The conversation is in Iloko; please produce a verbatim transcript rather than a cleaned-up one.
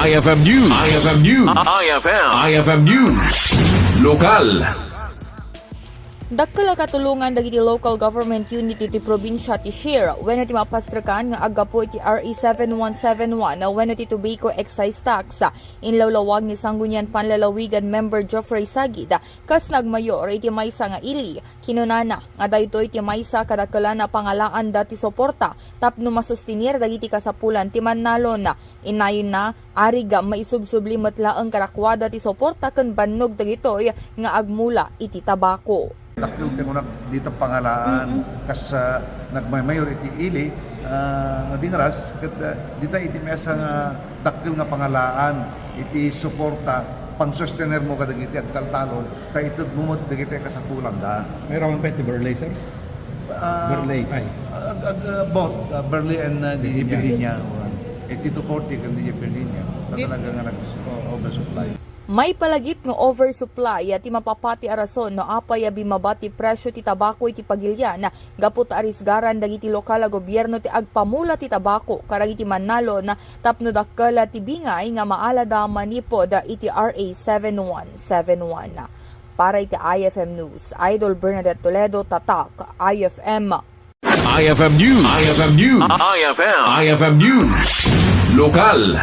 I F M News. I F M News. I F M. I F M News. Lokal. Dakkel a katulongan dagiti local government unit iti probinsia ti share wenno ti mapastrekan nga aggapu iti R A seven one seven one wenno ti tobacco excise tax. Inlawlawag ni Sangguniang Panlalawigan member Geoffrey Sagid kas nagmayor iti maysa nga ili. Kinunana nga daytoy ti maysa a kadakkelan a pangalaanda ti suporta tapno masustinir dagiti kasapulan ti mannalon. Innayon na, arig maisubsubli met laeng kadakuada ti suporta ken bannog dagitoy nga agmula iti tabako. Dakkel ti kunak dita pangalaan kas ah, nagmaymayor iti ili ah, nga dingras ket ah, dita iti mesa nga dakkel nga pangalaan iti suporta pangsostener mo kadagiti agtaltalon ta ited mo met dagiti kasapulanda. Mayroon pa iti Burley, sir? Ah, Burley, ay. Ag, ag, ah, both uh, Burley and uh, D J Virginia. Iti two forty kan D J Virginia. Talaga nga nag-oversupply. Maipalagip nga oversupply ti mapapati a rason no apay a bimaba ti presyo ti tabako iti pagilian gapu ta arisgaran dagiti lokal a gobierno ti agpamula ti tabako kadagiti mannalon tapno dakkel ti bingay nga maalada manipud iti R A seven one seven one. Para iti I F M News, Idol Bernadette Toledo, Tatak, I F M. I F M News. I F M News. I F M. I F M News. Lokal.